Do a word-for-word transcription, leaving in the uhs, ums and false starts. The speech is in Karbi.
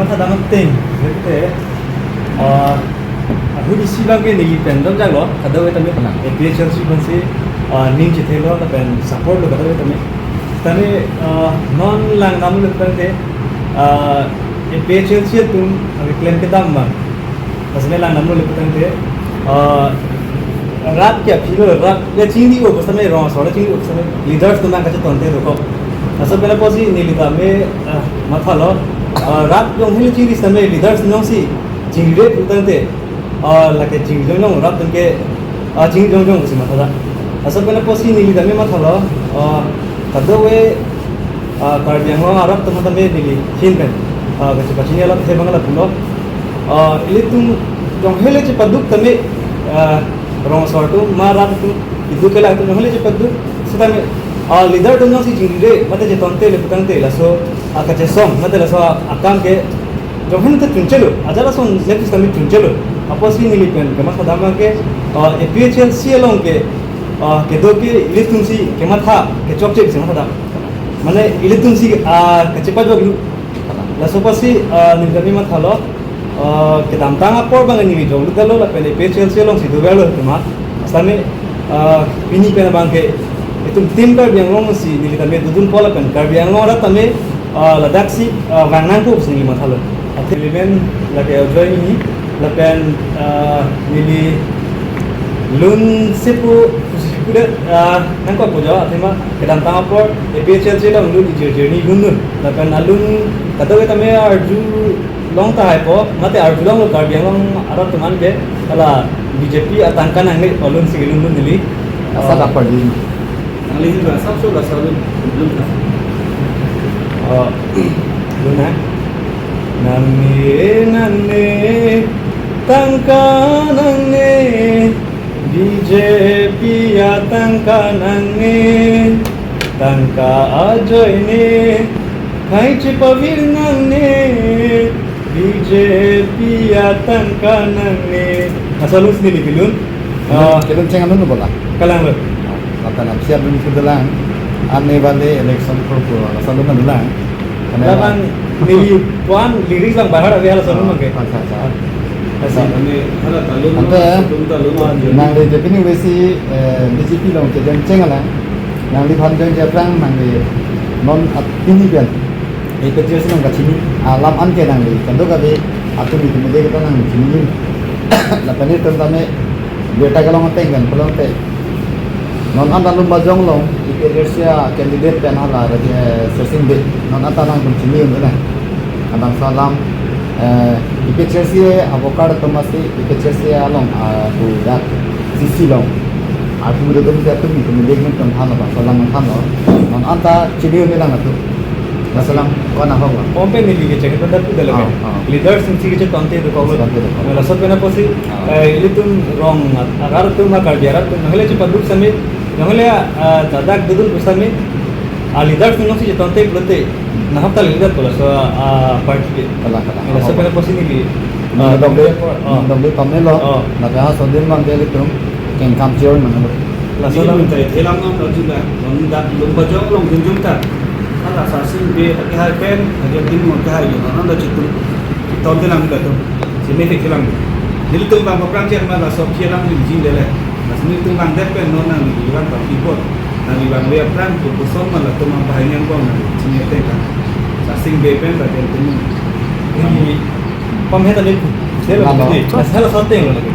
Kadam ateng, lete, ah, ahut isi abang ke neli pen dam jalo, kadokave tame, Kalang. A P H L C pensi, ah, ning chethelo, lapen support lo kadokave tame. Tame, ah, non langdamlo putangte, ah, A P H L C atum, kami klem kedam abang. Pas me langdamlo putangte, ah, rat ke aphi lo, rat ke chingri-o, basta me rong asor chingri-o, basta me leaders atum nangkachetonte dokok. Laso pen apotsi neli tame, ah, mathalo, ah, rat jong hele chingri sitame leaders jongsi chingri putangte, ah, lake chingri jongjong rat atum ke, ah, chingri jongjong si mathalo. Laso pen apotsi neli tame mathalo, ah, kadokave, ah, Karbi Anglong arat atum tame neli ahin pen, ah, kachepachini alam the bang lapulo. Ah, ilitum jong hele chepaduk tame, ah, rong asor atum, ma rat atum, iduk kelang atum jong hele chepaduk sitame, ah, leader atum jongsi chingri mate chetonte le putangte laso, ah, kachesong mate laso akam ke jong hele ta chunchelo, ajat ason next time chunchelo. Apotsi neli pen kematha dam abang ke, ah, A P H L C along ke, ah, kedo ke ilitumsi kematha kechokche si mathadam. Mane ilitumsi, ah, kachepajoklo. Laso apotsi, ah, neli tame mathalo, ah, kedamtang apor abang neli jonglo detlo lapen A P H L C alongsi doverlo tema. Sitame, ah, pini pen abang ke itum Team Karbi Anglong si neli tame dodunpo lapen Karbi Anglong arat tame, ah, ladaksi, ah, vang nangkok si neli mathalo. Athe neli pen lake ajoine lapen, ah, neli lun sepu pusi pudet, ah, nangkokpo jo, athema kedamtang apor A P H L C along lun ijir jirni lun lun. Lapen alun kadokave tame arjulong tahaipo, mate arjulonglo Karbi Anglong arat atum an ke, hala B J P atangka nangne pu alunsi lun lun neli. Asa, ah, dapat di. Nangli hin asap so laso alun, alun ta. Oh, lun ha. Nangne, nangne, tangka nangne, B J P atangka nangne, tangka ajoine, khei chepavir nangne, B J P atangka nangne. Laso alunsi neli kelun. Ah, kelun cheng alun bola. Kalanglo. Lapen apsi alun kedolang. Aane wale election purpose, laso alun dolang. Ane labang neli puan lyrics abang bahar ave, hala laso alun ke. Accha, accha. Accha. Ante, ante, nangli je pini besi, eh, B J P along chejeng cheng alang. Nangliphan jeng je aphrang nangli non at pini pen. A P H L C along kachini alam an ke nangli kadokave atum itum de kita nangchiniji. Lapen itum tame beta kelong ateng kan pelong te. Non anta Lumbajong along A P H L C candidate pen hala Rajesh, eh, Sesing Bey. Non anta nangtum chini un na. Kadam salam, eh, A P H L C avokat atum asi A P H L C along, ah, pu dak C C along. Atum atum atum atum atum dek atum than abang salam thanlo. Non anta chini un lang atum. Laso alam ko-an ahok lo. Pom pen neli kecheng pen dak pu dalok. Ah, ah. Leaders nangsi kechetonte dokok lo. Chetonte dokok. Laso pen apotsi, ah, eh, ilitum rong agar atum, Karbi arat atum, nang hele chepaduk sitame, nang hele, ah, ladak dodun pu sitame, ah, leaders nangsi chetonte pulote, nahok ta leader pu laso, ah, party ke. Kalang, kalang. Laso pen apotsi neli, ah, nangdok de, ah, nangdok de pamelo. Ah. Lapen ha sodin abang ke ilitum kengkam chior nanglo. Laso alam. Neli pen ta thelang nanglo jula, non dak Lumbajong along dunjung ta. Hala Sesing Bey akehai pen, aja tin mo akehai yo, non anta chitu. Ton thelang ta tu. Simi te thelang. Nelitum abang aphrang chen ma laso thelang neli jin dele. Laso nelitum abang det pen non nangli abang pa keyboard. Nangli abang le aphrang ko koson ma latum abang bahai nang bom nang simi te ka. Sesing Bey pen ba den temu. Neli pam heta le. Selo. Laso te lo lagi.